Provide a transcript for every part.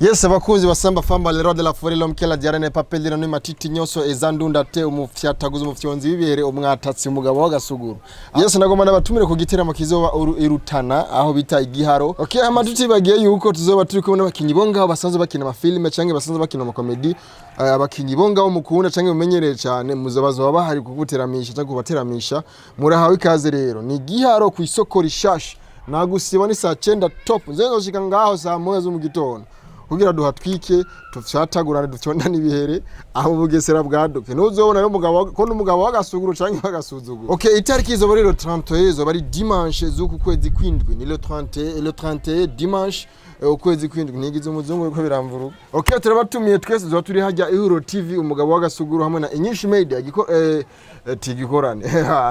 Yes, abakunzi basamba famba, le roi de la forêt, l'homme qui la diarene papelino ni matiti nyoso ezandunda te umufyataguza, umufyonzi w'ibihere, umwatatsi, umugabo w'agasuguru. Yes, nagomba nabatumire ku giteramo kizoba irutana aho bita Igiharo. Okay, hama tutibagiye yuko tuzoba turi kumwe n'abakinyi bo ngaho basanzwe bakina amafilme canke basanzwe bakina amakomedi. Abakinyi bo ngaho mukunda canke mumenyereye cane muzoba bazoba bahari kuguteramisha canke kubateramisha. Murahawe ikaze rero, ni Giharo ku isoko rishasha, nagusiba ni saa 9 top. Nzoshika ngaho saa 1 zo mu gitondo kugira duhatwike, tufyatagurane, dufyondane ibihere aho Bugesera bwaduke. Ntuzobona rero umugabo ko n'umugabo w'agasuguru canke w'agasuzuguro. Okay, itariki izoba rero 31, izoba ari dimanche z'uku kwezi kwindwi, ni le 31, le 31 dimanche, ukwezi kwindwi. Ntigize umuzungu yuko biramvuruga. Okay, turabatumiye twese, tuzoba turi hajya Ihuro TV, umugabo w'agasuguru hamwe na Inyishu Media giko tigikorane.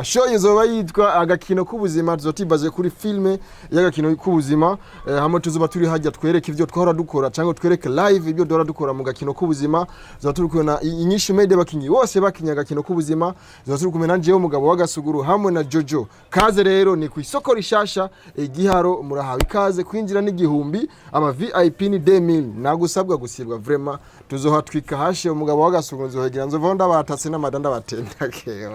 Show izoba yitwa Agakino k'ubuzima, tuzoba tubaze kuri filme y'agakino k'ubuzima. Hamwe tuzoba turi hajya twereke ivyo twahora dukora cyangwa twereke live ibyo duhora dukora mu gakino k'ubuzima. Tuzoba turi kumwe na Inyishu Media, bakinyi bose bakinya agakino k'ubuzima. Tuzoba turi kumwe na jewe umugabo w'agasuguru hamwe na Jojo. Kaze rero, ni ku isoko rishasha Igiharo, murahawe ikaze. Kwinjira n'igihumbi, ama VIP ni 2000. Nagusabwa gusibwa vraiment, tuzohatwika hashe. Umugabo w'agasuguru nzohegera, nzovaho ndabatatse n'amada ndabatenda kewa.